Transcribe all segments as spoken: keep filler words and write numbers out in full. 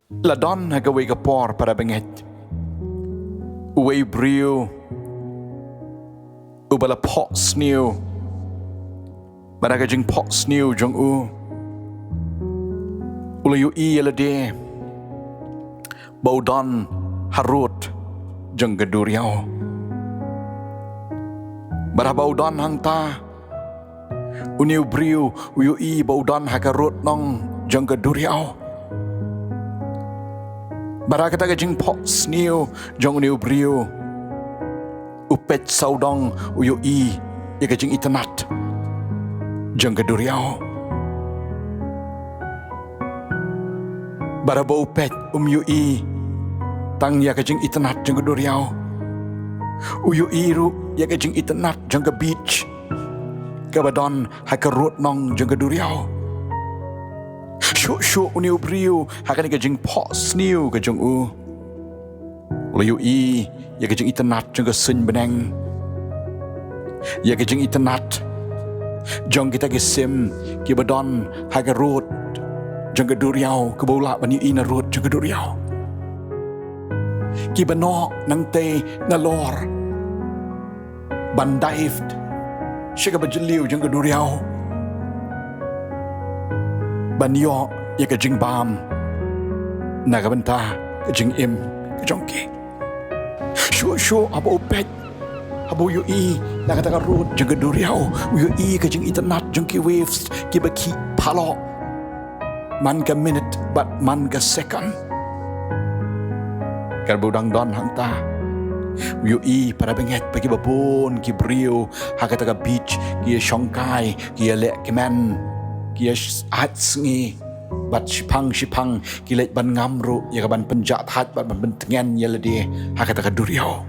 La don ha kawei ka por, para bangeit, uwei u briew uba la phohsniew. Bad ha ka jingphohsniew jong u, u la ïohi ïa lade ba u don harud jong ka duriaw. Bad haba u don hangta, une u briew u ïohi ba u don ha ka rud nong jong ka duriaw. Bad ha kata ka jingphohsniew jong une u briew, u peit sawdong, u ïohi ïa ka jingitynnad jong ka duriaw. Bad haba u peit, um ïohi tang ïa ka jingitynnad jong ka duriaw. U ïohi ruh ïa ka jingitynnad jong ka beach kaba don ha ka rud nong jong ka duriaw. Shuh shuh une u briew, ha kane ka jingphohsniew ka jong u, u la ïohi ïa ka jingitynnad jong ka suiñ bneng, ïa ka jingitynnad jong kita ki sim kiba don ha ka rud jong ka duriaw, kaba u lah ban ïohi na rud jong ka duriaw, kiba noh nangtei nalor ban dive sha kaba jylliew jong ka duriaw, ban ïoh ïa ka jingbam na ka bynta ka jingim ka jong ki. Shuh shuh haba u peit, haba u ïohi na kata ka rud jong ka duriaw, u ïohi ka jingitynnad jong ki waves kiba khih phaloh man ka minit bad man ka second. Katba u dang don hangta, u ïohi, para bangeit, ba kiba bun ki briew ha kata ka beach ki ïashongkai, ki ïaleh kmen, ki ïa-, ait sngi, bad shiphang shiphang ki leit ban ngam ruh ïa kaban pynjahthait bad ban pyntngen ïa lade ha kata ka duriaw.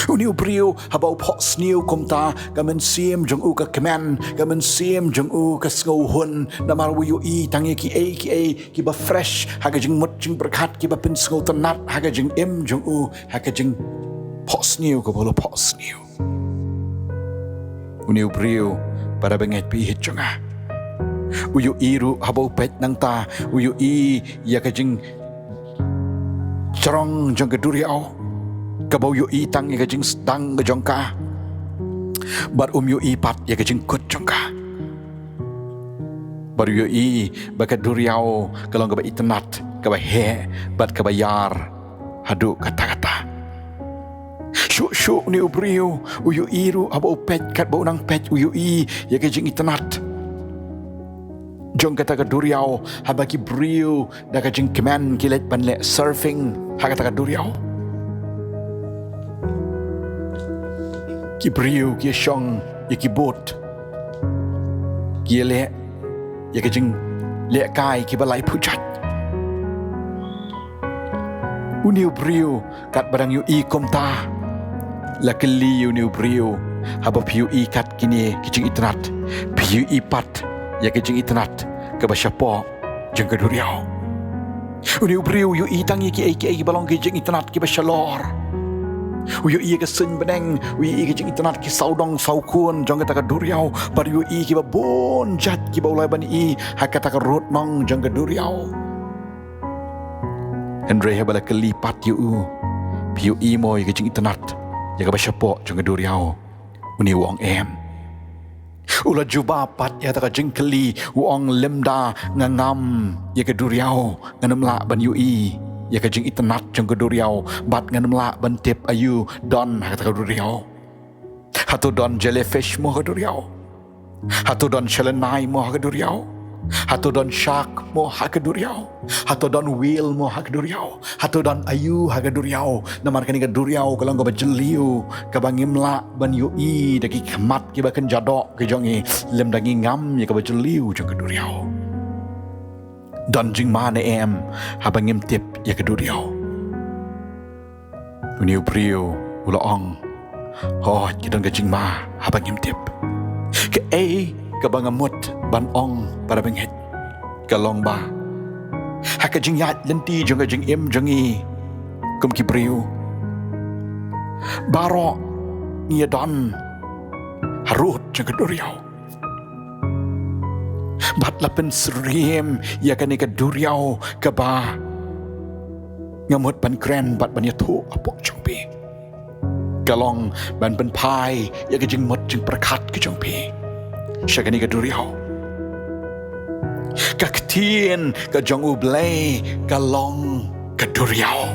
Une u briew, haba u phohsniew kumta, ka mynsiem jong u ka kmen, ka mynsiem jong u ka sngewhun, namar u ïohi tang ïa kiei kiei kiba fresh ha ka jingmut jingpyrkhat, kiba pynsngewtynnad ha ka jingim jong u ha ka jingphohsniew kaba u la phohsniew. Une u briew, para bangeit, phi ïeit jong nga, u ïohi ruh, haba u peit nangta, u ïohi ïa ka jing jrong jong ka duriaw, kaba u ïohi tang ïa ka jingsdang ka jong ka, bad um ïohi pat ïa ka jingkut jong ka. Bad u ïohi ba ka duriaw ka long kaba itynnad, kaba heh, bad kaba ïar haduh katta katta. Shuh shuh une u briew u ïohi ruh, haba u peit, katba u nang peit, u ïohi ïa ka jingitynnad jong kata ka duriaw, haba ki briew da ka jingkmen ki leit ban leh surfing ha kata ka duriaw. Ki briew ki shong ïa ki boat, ki leh ïa ka jinglehkai kiba lai phew jait. Une u briew, katba dang ïohi kumta, la kylli ïa une u briew, haba phi ïohi kat kine ki jingitynnad, phi ïohi pat ïa ka jingitynnad kaba shapoh jong ka duriaw? Une u briew u ïohi tang ïa kiei kiei kiba long ki jingitynnad kiba shalor. U ïohi ïa ka suiñ bneng, u ïohi ïa ka jingitynnad, ki sawdong sawkun jong kata ka duriaw, bad u ïohi kiba bun jait kiba u lah ban ïohi ha kata ka rud nong jong ka duriaw. Hynrei haba la kylli pat ïa u, phi ïohi mo ïa ka jingitynnad, ïa kaba shapoh jong ka duriaw? Une u ong em. U la jubab pat ïa kata ka jingkylli, u ong, lymda nga ngam ïa ka duriaw, ngan ym lah ban ïohi ïa ka jingitynnad jong ka duriaw, bad ngan ym lah ban tip aïu don ha kata ka duriaw. Hato don jellyfish mo ha ka duriaw? Hato don shalynai mo ha ka duriaw? Hato don shark mo ha ka duriaw? Hato don whale mo ha ka duriaw? Hato don aïu ha ka duriaw? Namar kane ka duriaw ka long kaba jylliew, kaba ngim lah ban ïohi da ki khmat kiba kynja doh ki jong ngi, lymda ngi ngam ïa kaba jylliew jong ka duriaw. Don jingma ne em haba ngim tip ïa ka duriaw? Une u briew u la ong, hooid, ka don ka jingma haba ngim tip. Kaei kaba nga mut ban ong, para bangeit, ka long ba ha ka jingïaid lynti jong ka jingim jong ngi kum ki briew, baroh ngi ïa don harud jong ka duriaw. Bad la pynsyriem ïa kane ka duriaw kaba nga mut ban kren bad ban ïathuh hapoh jong phi. Ka long ban pynphai ïa ka jingmut jingpyrkhat ka jong phi sha kane ka duriaw. Ka ktien ka jong U Blei ka long ka duriaw.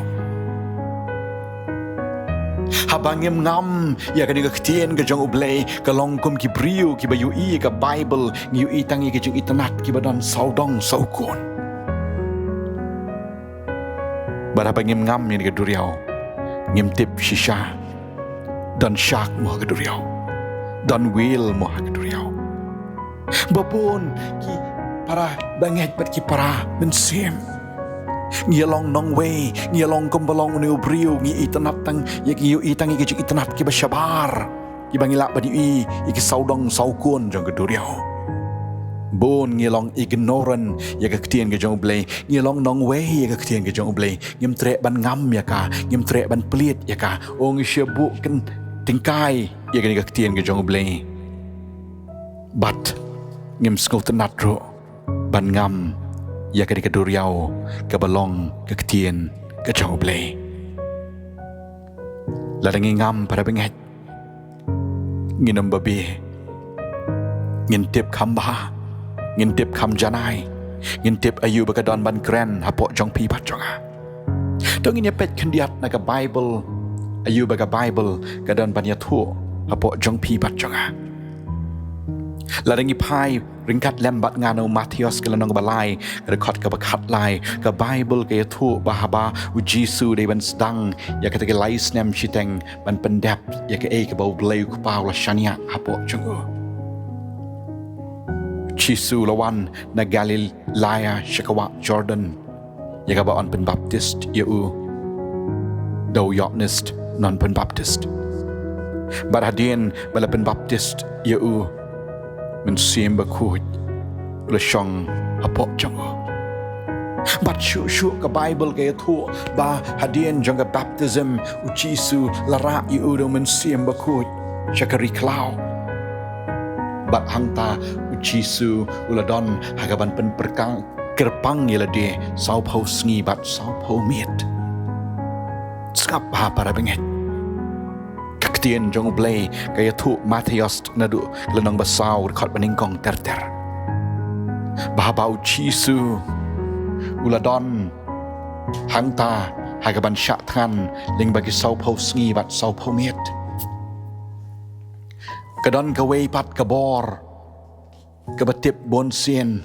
Haba ngim ngam ïa kane ka ktien ka jong U Blei, ka long kum ki briew kiba ïohi ïa ka Baibl, ngi ïohi tang ïa ki jingitynnad kiba don sawdong sawkun. Bad haba ngim ngam ïa kane ka duriaw, ngim tip shisha don shark mo ha ka duriaw, don whale mo ha ka duriaw. Ba bun ki para bangeit bad ki para mynsiem, ngi ïa long nongwei, ngi ïa long kumba long une u briew, ngi itynnad tang ïa ki, ïohi tang ïa ki jingitynnad kiba shabar, kiba ngi lah ban ïohi ïa ki sawdong sawkun jong ka duriaw. Bun ngi long ignorant ïa ka ktien ka jong U Blei, ngi long nongwei ïa ka ktien ka jong U Blei, ngim treh ban ngam ïa ka, ngim treh ban plied ïa ka. O, ngi shu buh tyngkai ïa kane ka ktien ka jong U Blei, bad ngim sngewtynnad ruh ban ngam ïa kane ka duriaw kaba long ka ktien ka jong U Blei. Lada ngi ngam, para bangeit, ngin ym babe, ngin tip kham bha, ngin tip kham janai, ngin tip aïu ba ka don ban kren hapoh jong phi bad jong nga. To ngin ïa peit khyndiat na ka Baibl, aïu ba ka Baibl ka don ban ïathuh hapoh jong phi bad jong nga. Lada ngi phai ryngkat lem bad nga na u Mathaios ka lynnong ba lai, ka dkhot kaba khatlai, ka Baibl ka ïathuh ba haba U Jisu u dei ban sdang ïa kata ka lai snem shiteng ban pyndep ïa kaei kaba U Blei U Kpa u la shaniah hapoh jong u, U Jisu u la wan na Galilea sha ka wah Jordan, ïa kaba yn pynbaptis ïa u da u Ïoannis Nongpynbaptis. Bad hadien ba la pynbaptis ïa u, Mynsiem Bakhuid u la shong hapoh jong u. Bad shuh shuh ka Baibl ka ïathuh ba hadien jong ka baptism, U Jisu la rah ïa u da u Mynsiem Bakhuid sha ka ri khlaw. Bad hangta U Jisu u la don ha kaban pynpyrkhat kyrpang ïa lade sawphew sngi bad sawphew miet. Sngap bha, para bangeit. Ka ktien jong U Blei ka ïathuh, Mathaios naduh ka lynnong ba saw, dkhot ba nyngkong ter ter, ba haba U Jisu u la don hangta ha kaban shah thngan lyngba ki sawphew sngi bad sawphew miet, ka don kawei pat ka bor kaba tip bunsien,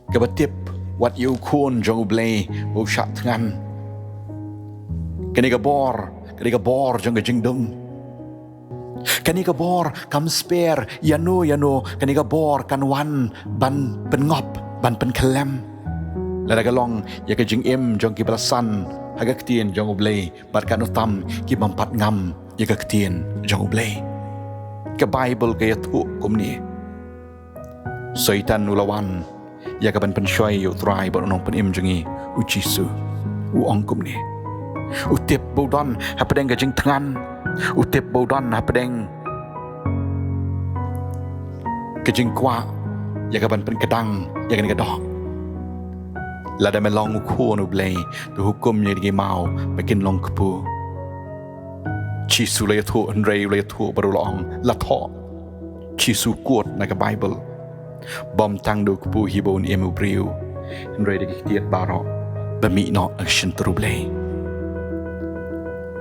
kaba tip wat ïa U Khun jong U Blei ba u shah thngan. Kane ka bor, kane ka bor jong ka jingdum. Kane ka bor kam spare ïano ïano, kane ka bor kan wan ban pynngop, ban pynkhyllem. Lada ka long ïa ka jingim jong kiba la san ha ka ktien jong U Blei, bad katno tam ki bym pat ngam ïa ka ktien jong U Blei. Ka Baibl ka ïathuh kumne. Soitan u la wan ïa kaban pynshoi ïa U Trai bad U Nongpynim jong ngi, U Jisu. U ong kumne. U tip ba u don hapdeng ka jingthngan. U tip ba u don hapdeng ka jingkwah ïa kaban pynkdang ïa kane ka doh. Lada me long U Khun U Blei, to hukum ïa ki maw ba kin long kpu. Jisu la ïathuh, hynrei u la ïathuh bad u la ong, la thoh. Jisu quote na ka Baibl. Bym tang da u kpu hi ba un im u briew, hynrei da ki ktiet baroh ba mih noh na ka shyntur U Blei.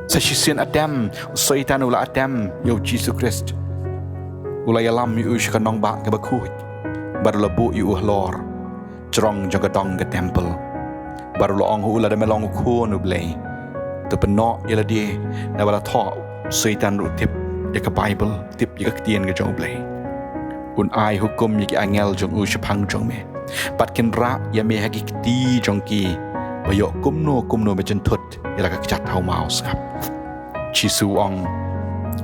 Sa shisien atem, u Soitan u la atem ïa U Jisu Khrist. U la ïalam ïa u sha ka nongbah kaba khuid, bad u la buh ïa u halor jrong jong ka dong ka templ. Bad u la ong ha u, lada me long U Khun U Blei, to pynnoh ïa lade, naba la thoh, Soitan ruh tip ïa ka Baibl, tip ïa ka ktien ka jong U Blei. Un ai hukum ïa ki angel jong u shaphang jong me, bad kin rah ïa me ha ki kti jong ki, ba ïoh kumno kumno me jynthut ïa la ka kjat ha u maw. Sngap. Jisu u ong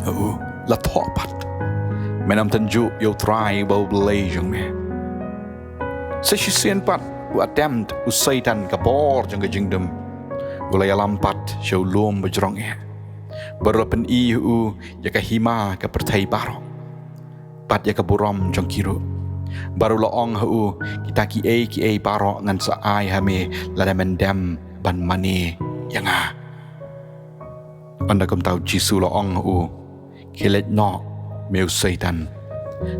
ha u, la thoh pat, men ym tynjuh ïa U Trai uba U Blei jong me. Sa shisien pat, u atem, u Soitan, ka bor jong ka jingdum, u la ïalam pat sha u lum ba jrong eh, bad u la pyni ha u ïa ka hima ka pyrthei baroh, bad ïa ka burom jong ki ruh. Bad u la ong ha u, kita kiei kiei baroh ngan sa ai ha me lada men dem ban mane ïa nga. Ynda kumta u Jisu u la ong ha u, khie leit noh, me u Soitan.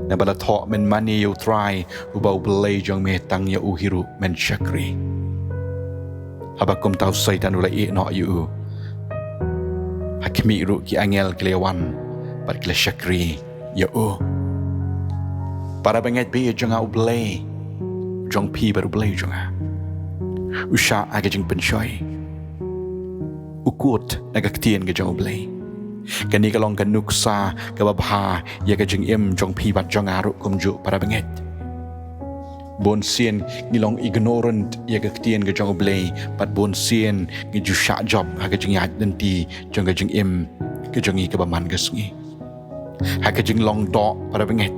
Naba la thoh men mane ïa u Trai uba u Blei jong me, tang ïa u hi ruh men shakri. Haba kumta u Soitan u la ïeh noh ïa u. Ha khmih ruh ki angel ki la wan bad ki la shakri ïa u. Para bangeit, bad ïa jong nga u Blei jong phi bad u Blei jong nga u shah ha ka jingpynshoi. U kut na ka ktien ka jong u Blei. Kane ka long ka nuksa kaba bha ïa ka jingim jong phi bad jong nga ruh kumjuh, para bangeit. Bun sien ngi long ignorant ïa ka ktien ka jong u Blei, bad bun sien ngi ju shah jop ha ka jingïaid lynti jong ka jingim ka jong ngi kaba man ka sngi. Ha ka jinglong doh, para bangeit,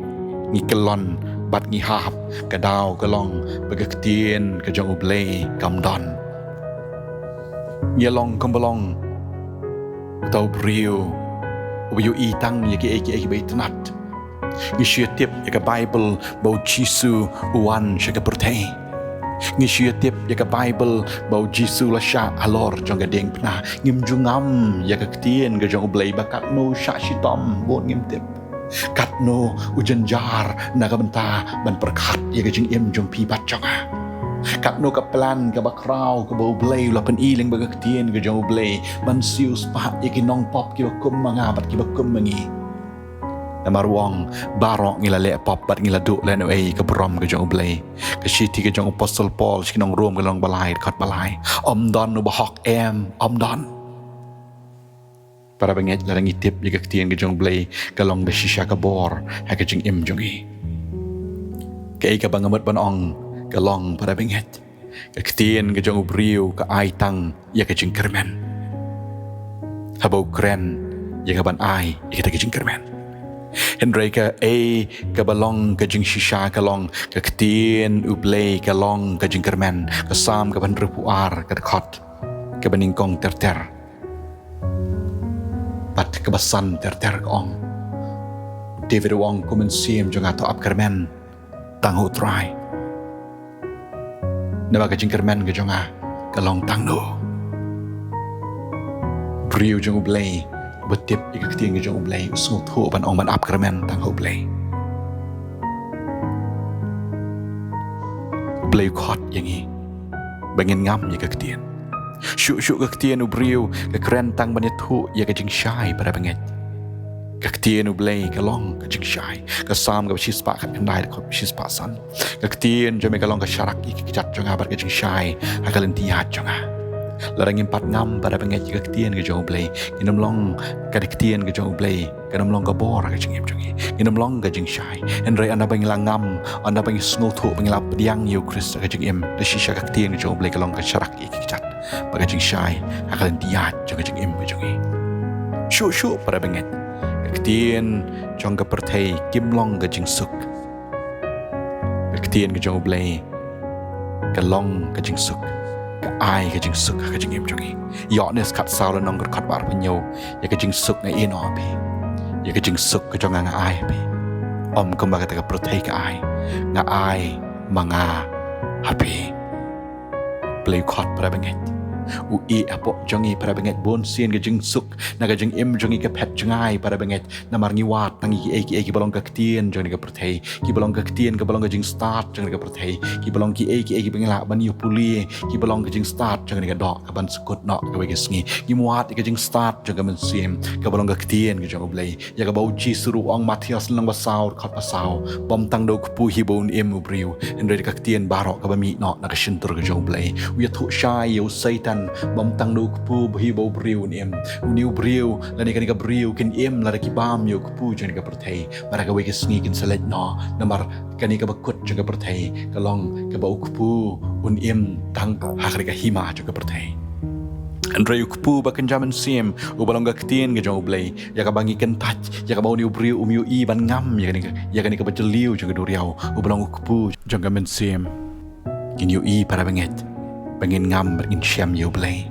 ngi kyllon bad ngi hap, ka daw ka long ba ka ktien ka jong u Blei kam don. Ngi long kumba long uta u briew uba ïohi tang ïa kiei kiei kiba itynnad. Ngi shu ïatip ïa ka Baibl ba u Jisu u wan sha ka pyrthei. Ngi shu ïatip ïa ka Baibl ba u Jisu u la shah halor jong ka diengphna. Ngim ju ngam ïa ka ktien ka jong u Blei ba katno u shah shitom, bun ngim tip. Katno u jynjar na ka bynta ban pyrkhat ïa ka jingim jong phi bad jong nga. Katno ka plan kaba khraw kaba u Blei u la pyni lyngba ka ktien ka jong u Blei ban siew spah ïa ki nongpop kiba kum ma nga bad kiba kum ma ngi. Namar u ong, baroh ngi la leh pop bad ngi la duh lehnohei ïa ka burom ka jong u Blei. Ka shithi ka jong u Apostol Paul sha ki nong Rom, ka lynnong ba lai, dkhot ba lai. Ym don uba hok, em, ym don. Para bangeit, lada ngi tip ïa ka ktien ka jong u Blei, ka long da shisha ka bor ha ka jingim jong ngi. Kaei kaba nga mut ban ong ka long, para bangeit, ka ktien ka jong u briew ka ai tang ïa ka jingkyrmen. Haba u kren ïa kaban ai ïa kata ka jingkyrmen. Hynrei kaei kaba long ka jingshisha ka long, ka ktien u Blei ka long ka jingkyrmen. Ka Salm kaba hynriewphew ar, ka dkhot kaba nyngkong ter ter bad kaba san ter ter ka ong. David u ong, ko Mynsiem jong nga, to ap kyrmen tang ha u Trai. Naba ka jingkyrmen ka jong nga ka long tang ha u. Briew jong u Blei ba tip ïa ka ktien ka jong u Blei u sngewthuh ban ong ban ap kyrmen tang ha u Blei. U Blei u khot ïa ngi ba ngin ngam ïa ka ktien. Shuh shuh ka ktien u briew ka kren tang ban ïathuh ïa ka jingshai, para bangeit. Ka ktien u Blei ka long ka jingshai. Ka Salm kaba shispah khatkhyndai, dkhot shispah san. Ka ktien jong me ka long ka sharak ïa ki kjat jong nga bad ka jingshai ha ka lynti ïaid jong nga. Lada ngim pat ngam, para bangeit, ïa ka ktien ka jong u Blei, ngin ym long ka ktien ka jong u Blei, kan ym long ka bor ha ka jingim jong ngi. Ngin ym long ka jingshai. Hynrei ynda ba ngi la ngam, ynda ba ngi sngewthuh ba ngi la pdiang ïa u Khrist ha ka jingim, da shisha ka ktien ka jong u Blei ka long ka sharak ïa ki kjat bad ka jingshai ha ka lynti ïaid jong ka jingim ka jong ngi. Shuh shuh, para bangeit, ka ktien jong ka pyrthei kim long ka jingsuk. Ka ktien ka jong u Blei ka long ka jingsuk, ka ai ka jingsuk ha ka jingim jong ngi. Ïoannis khatsaw, lynnong dkhot ba arphew hynñiew, ïa ka jingsuk nga ïehnoh ha phi. Ïa ka jingsuk ka jong nga nga ai ha phi. Ym kumba kata ka pyrthei ka ai, nga ai ma nga ha phi. Blei u khot, para bangeit. U ïeh hapoh jong ngi, para bangeit, bun sien ka jingsuk na ka jingim jong ngi ka phet jngai, para bangeit. Namar ngi wad tang ïa kiei kiei kiba long ka ktien jong kane ka pyrthei, kiba long ka ktien kaba long ka jingstad jong kane ka pyrthei, kiba long kiei kiei kiba ngi lah ban ïa pule, kiba long ka jingstad jong kane ka doh kaban sngewthuh noh kawei ka sngi. Ngim wad ïa ka jingstad jong ka mynsiem kaba long ka ktien ka jong u Blei. Ïa kaba u Jisu ruh u ong, Mathaios lynnong ba saw, dkhot ba saw, bym tang da u kpu hi ba un im u briew, hynrei da ka ktien baroh kaba mih noh na ka shyntur ka jong u Blei. U ïathuh shai ïa u Soitan, bym tang da u kpu hi ba u briew un im. Une u briew lane kane ka briew kin im lada ki bam ïa u kpu jong kane ka pyrthei. Bad ha kawei ka sngi kin sa leit noh. Namar kane kaba kut jong ka pyrthei ka long kaba u kpu un im tang ha kane ka hima jong ka pyrthei. Hynrei u kpu ba kynja mynsiem, uba long ka ktien ka jong u Blei, ïa kaba ngi kyntait, ïa kaba une u briew um ïohi ban ngam ïa kane ka, ïa kane kaba jylliew jong ka duriaw, uba long u kpu jong ka mynsiem. Ngin ïohi, para bangeit, ba ngin ngam bad ngin shem ïa u Blei.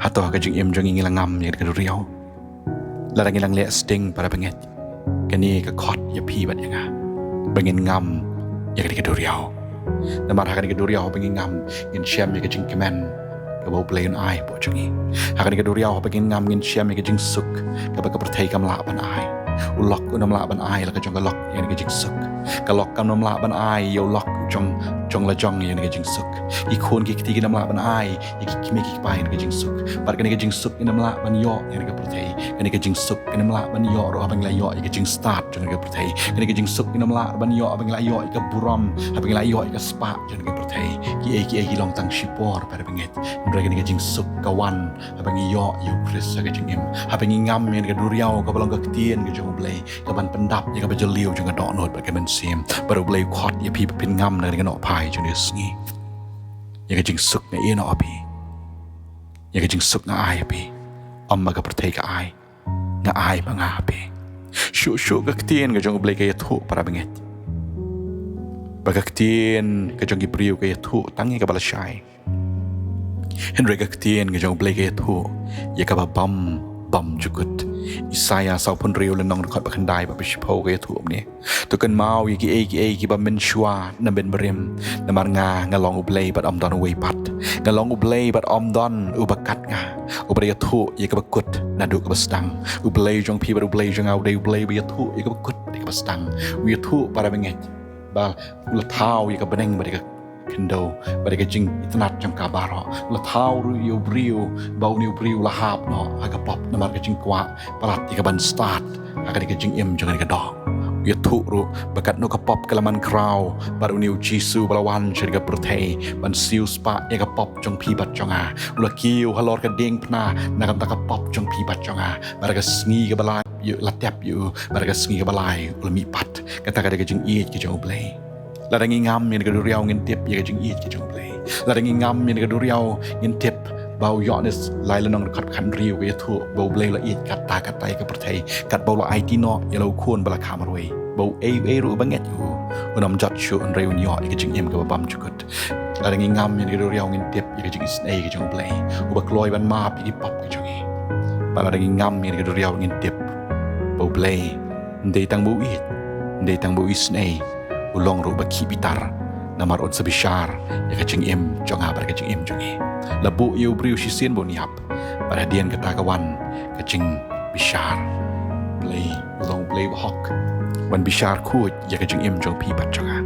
Hato ha ka jingim jong ngi ngi la ngam ïa kane ka duriaw? Lada ngi dang leh sting, para bangeit, kane ka khot ïa phi bad ïa nga ba ngin ngam ïa kane ka duriaw. Namar ha kane ka duriaw haba ngi ngam, ngin shem ïa ka jingkmen kaba U Blei un ai hapoh jong ngi. Ha kane ka duriaw haba ngi ngam, ngin shem ïa ka jingsuk kaba ka pyrthei kam lah ban ai. U lok um lah ban ai la ka jong ka lok ïa kane ka jingsuk. Ka lok kam lah ban ai ïa u lok jong, jong la jong ïa kane ka jingsuk. Ki khun ki kti kim lah ban ai ïa ki kmie ki kpa ïa kane ka jingsuk. Bad kane ka jingsuk kim lah ban ïoh ïa kane ka pyrthei. Kane ka jingsuk kim lah ban ïoh ruh haba ngi la ïoh ïa ka jingstad jong kane ka pyrthei. Kane ka jingsuk kim lah ban ïoh haba ngi la ïoh ïa ka burom, haba ngi la ïoh ïa ka spah jong kane ka pyrthei. Kiei kiei ki long tang shipor, parabangeit. Hynrei kane ka jingsuk ka wan haba ngi ïoh ïa U Khrist ha ka jingim. Haba ngi ngam ïa kane ka duriaw kaba long ka ktien ka jong U Blei, kaban pyndap ïa kaba jylliew jong ka dohnud bad ka mynsiem. Bad U Blei u khot ïa phi ba phin ngam na kane ka nongphai jong kane ka sngi. Ïa ka jingsuk nga ïehnoh ïa phi. Ïa ka jingsuk nga ai ïa phi. Ym ba ka pyrthei ka ai, nga ai ma nga ïa phi. Shuh shuh ka ktien ka jong U Blei ka ïathuh, parabangeit, ba ka ktien ka jong ki briew ka ïathuh tang ïa kaba lashai. Hynrei ka ktien ka jong U Blei ka ïathuh ïa kaba bym, bymjukut. Isaïah sawphew hynriew lynnong dkhot ba khyndai bad ba shiphew ka ïathuh kumne: To kynmaw ïa kiei kiei kiba mynshuwa na bynbarim, namar nga, nga long U Blei bad ym don uwei pat. Nga long U Blei bad ym don uba kat nga. Uba dei ïathuh ïa kaba kut naduh kaba sdang. U Blei jong phi bad U Blei jong nga u dei U Blei uba ïathuh ïa kaba kut bad ïa kaba sdang. U ïathuh, parabangeit, ba u la thaw ïa ka bneng bad ïa ka khyndew bad ïa ka jingitynnad jong ka baroh. U la thaw ruh ïa u briew ba une u briew u la hap noh ha ka pop namar ka jingkwah palat ïa kaban stad ha kane ka jingim jong kane ka doh. U ïathuh ruh ba katno ka pop ka la man khraw bad une U Jisu ba la wan sha kane ka pyrthei ban siewspah ïa ka pop jong phi bad jong nga. U la kiew halor ka diengphna na ka bynta ka pop jong phi bad jong nga. Bad ha ka sngi kaba lai u la tep ïa u, bad ha ka sngi kaba lai u la mihpat. Kata ka dei ka jingïeit ka jong U Blei. Lada ngi ngam ïa kane ka duriaw ngin tip ïa ka jingïeit ka jong U Blei. Lada ngi ngam ïa kane ka duriaw ngin tip ba u Ïoannis lai lynnong dkhot khathynriew ka ïathuh ba U Blei u la ïeit katta katta ïa ka pyrthei, katba u la aiti noh ïa la u Khun ba la kha marwei, ba uei uei ruh uba ngeit ïa u un ym jot shuh hynrei un ïoh ïa ka jingim kaba bymjukut. Lada ngi ngam ïa kane ka duriaw ngin tip ïa ka jingisynei ka jong U Blei uba kloi ban map ïa ki pop ka jong ngi. Bad lada ngi ngam ïa kane ka duriaw ngin tip ba U Blei ym dei tang ba u ïeit, ym dei tang ba u isynei, u long ruh ba khih bitar, namar un sa bishar ïa ka jingim jong nga bad ka jingim jong ngi. La buh ïa u briew shisien ba un ïap, bad hadien kata ka wan ka jingbishar. Blei u long Blei ba hok ban bishar khuid ïa ka jingim jong phi bad jong nga.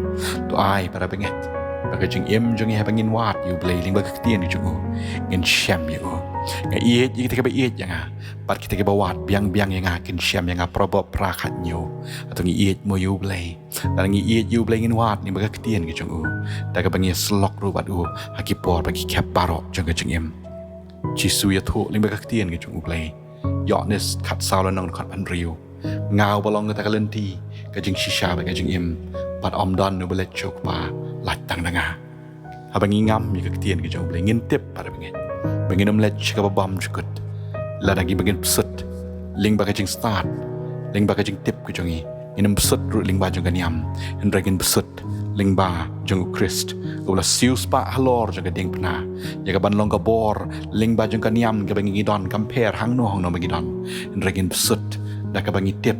To ai, parabangeit, ba ka jingim jong ngi haba ngin wad ïa U Blei lyngba ka ktien ka jong u, ngin shem ïa u. Nga ïeit ïa kita kiba ïeit ïa nga, bad kita kiba wad biang biang ïa nga kin shem ïa nga, Proverb phra khathynñiew. Hato ngi ïeit mo ïa U Blei? Lada ngi ïeit ïa U Blei ngin wad lyngba ka ktien ka jong u, da kaba ngi ïasyllok ruh bad u ha ki por bad ki khep baroh jong ka jingim. Jisu ïathuh lyngba ka ktien ka jong U Blei. Ïoannis khatsaw lynnong dkhot hynriew: Nga uba long kata ka lynti, ka jingshisha bad ka jingim, bad ym don uba leit sha U Kpa lait tang da nga. Haba ngi ngam ïa ka ktien ka jong U Blei ngin tip, parabangeit, ba ngin ym leit sha kaba bymjukut. Lada ngi ba ngin bsut lyngba ka jingstad, lyngba ka jingtip ka jong ngi, ngin ym bsut ruh lyngba jong ka niam, hynrei ngin bsut lyngba jong U Khrist uba la siewspah halor jong ka diengphna, ïa kaban long ka bor lyngba jong ka niam kaba ngi don, kam pher hangno hangno ba ngi don. Hynrei ngin bsut da kaba ngi tip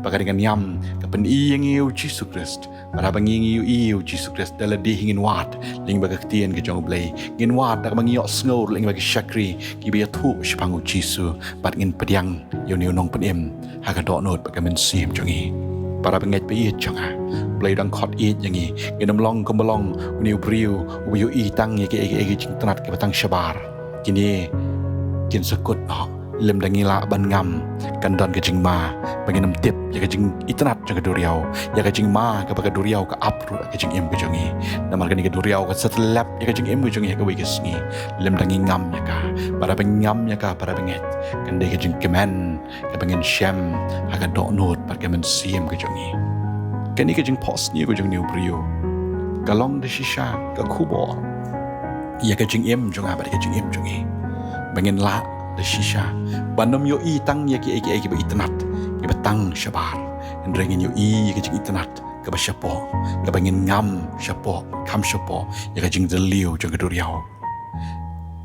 ba ka dei ka niam ka pyni ïa ngi ïa U Jisu Khrist. Bad haba ngi, ngi ïohi ïa U Jisu Khrist, da lade hi ngin wad lyngba ka ktien ka jong U Blei. Ngin wad da kaba ngi ïohsngew lyngba ki shakri kiba ïathuh shaphang U Jisu, bad ngin pdiang ïa une u Nongpynim ha ka dohnud bad ka mynsiem jong ngi. Parabangeit ba ïeit jong nga, U Blei u dang khot ïeit ïa ngi. Ngin ym long kumba long une u briew uba ïohi tang ïa kiei kiei ki jingtynnad kiba tang shabar. Kine kin sa kut noh lymda ngi lah ban ngam, kan don ka jingma ba ngin ym tip ïa ka jingitynnad jong ka duriaw, ïa ka jingma kaba ka duriaw ka ap ruh ha ka jingim ka jong ngi. Namar kane ka duriaw kan sa tyllep ïa ka jingim ka jong ngi ha kawei ka sngi, lymda ngi ngam ïa ka. Bad haba ngi ngam ïa ka, parabangeit, kan dei ka jingkmen kaba ngin shem ha ka dohnud bad ka mynsiem ka jong ngi. Kane ka jingphohsniew ka jong une u briew ka long da shisha ka khubor ïa ka jingim jong nga bad ka jingim jong ngi, ba ngin lah da shisha ban ym ïohi tang ïa kiei kiei kiba itynnad, kiba tang shabar, hynrei ngin ïohi ïa ka jingitynnad kaba shapoh, kaba ngin ngam shapoh, kham shapoh ïa ka jingjylliew jong ka duriaw.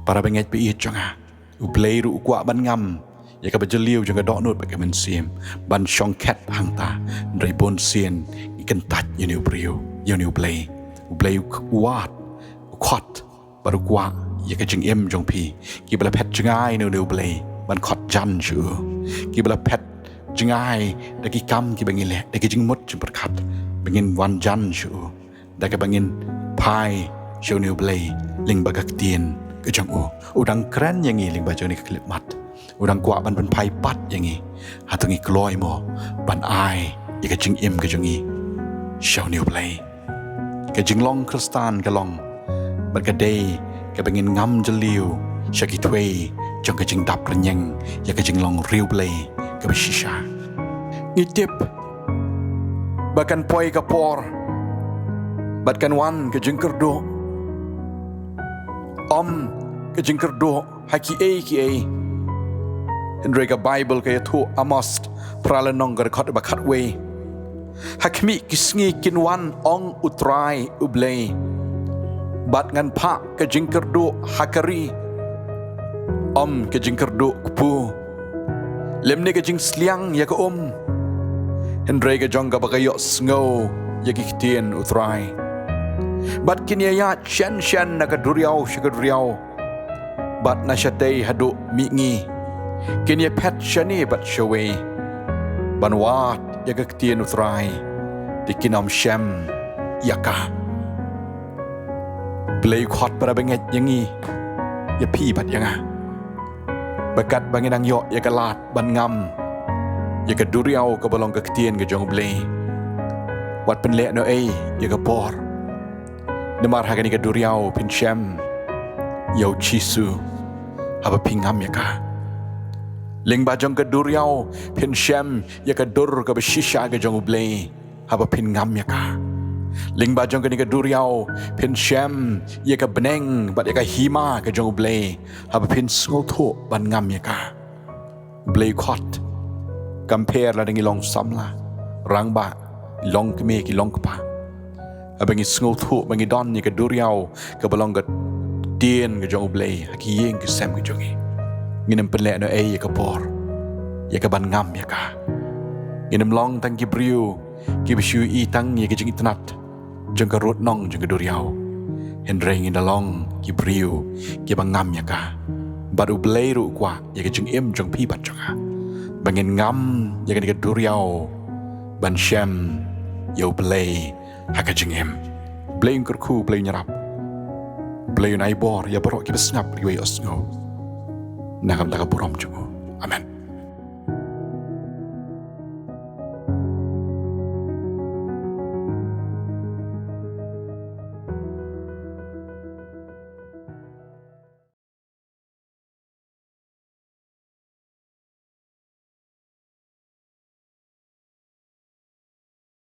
Parabangeit ba ïeit jong nga, U Blei ruh u kwah ban ngam ïa kaba jylliew jong ka dohnud bad ka mynsiem ban shong khet hangta. Hynrei bunsien ngi kyntait ïa une u briew, ïa une u Blei. U Blei u k-, u wad, u khot, bad u kwah ïa ka jingim jong phi. Kiba la phet jngai na une u Blei ban khot jan sha u. Kiba la phet jngai da ki kam kiba ngi leh, da ki jingmut jingpyrkhat, ba ngin wan jan sha u, da kaba ngin phai sha une u Blei lyngba ka ktien ka jong u. U dang kren ïa ngi lyngba jong kane ka khyllipmat. U dang kwah ban pynphai pat ïa ngi. Hato ngi kloi mo ban ai ïa ka jingim ka jong ngi sha une u Blei? Ka jinglong Khristan ka long bad ka dei kaba ngin ngam jylliew sha ki thwei jong ka jingdap rynïeng ïa ka jinglong riewblei kaba shisha. Ngi tip ba kan poi ka por bad kan wan ka jingkyrduh. Ym ka jingkyrduh ha kiei kiei. Hynrei ka Baibl ka ïathuh, Amos phra lynnong, ka dkhot ba khatwei: Ha khmih ki sngi kin wan, ong U Trai U Blei, bad ngan phah ka jingkyrduh ha ka ri, ym ka jingkyrduh kpu. Lymne ka jingsliang ïa ka um, hynrei ka jong kaba ka ïohsngew ïa ki ktien U Trai. Bad kin ïaïaid shen shen na ka duriaw sha ka duriaw, bad na shatei haduh mihngi. Kin ïaphet shane bad shawei ban wad ïa ka ktien U Trai, te kin ym shem ïa ka. Blei u khot para bangeit ïa ngi, ïa phi bad ïa nga, ba katba ngi nang ïoh ïa ka lad ban ngam ïa ka duriaw kaba long ka ktien ka jong U Blei, wat pynlehnohei ïa ka bor. Namar ha kane ka duriaw phin shem ïa U Jisu haba phi ngam ïa ka. Lyngba jong ka duriaw phin shem ïa ka dur kaba shisha ka jong U Blei haba phin ngam ïa ka. Lyngba jong kane ka duriaw phin shem ïa ka bneng bad ïa ka hima ka jong U Blei haba phin sngewthuh ban ngam ïa ka. Blei u khot, kam pher lada ngi long samla, rangbah, long kmie ki long kpa, haba ngi sngewthuh ba ngi don ïa ka duriaw kaba long ka ktien ka jong U Blei ha ki ïing ki sem ka jong ngi, ngin ym pynlehnohei ïa ka bor, ïa ka ban ngam ïa ka. Ngin ym long tang ki briew kiba shu ïohi tang ïa ka jingitynnad jong ka rud nong jong ka duriaw, hynrei ngin da long ki briew kiba ngam ïa ka. Bad U Blei ruh u kwah ïa ka jingim jong phi bad jong nga, ba ngin ngam ïa kane ka duriaw ban shem ïa U Blei ha ka jingim. Blei un kyrkhu, Blei un ïarap, Blei un ai bor ïa baroh kiba sngap, kiba ïohsngew, na ka bynta ka burom jong u. Amen.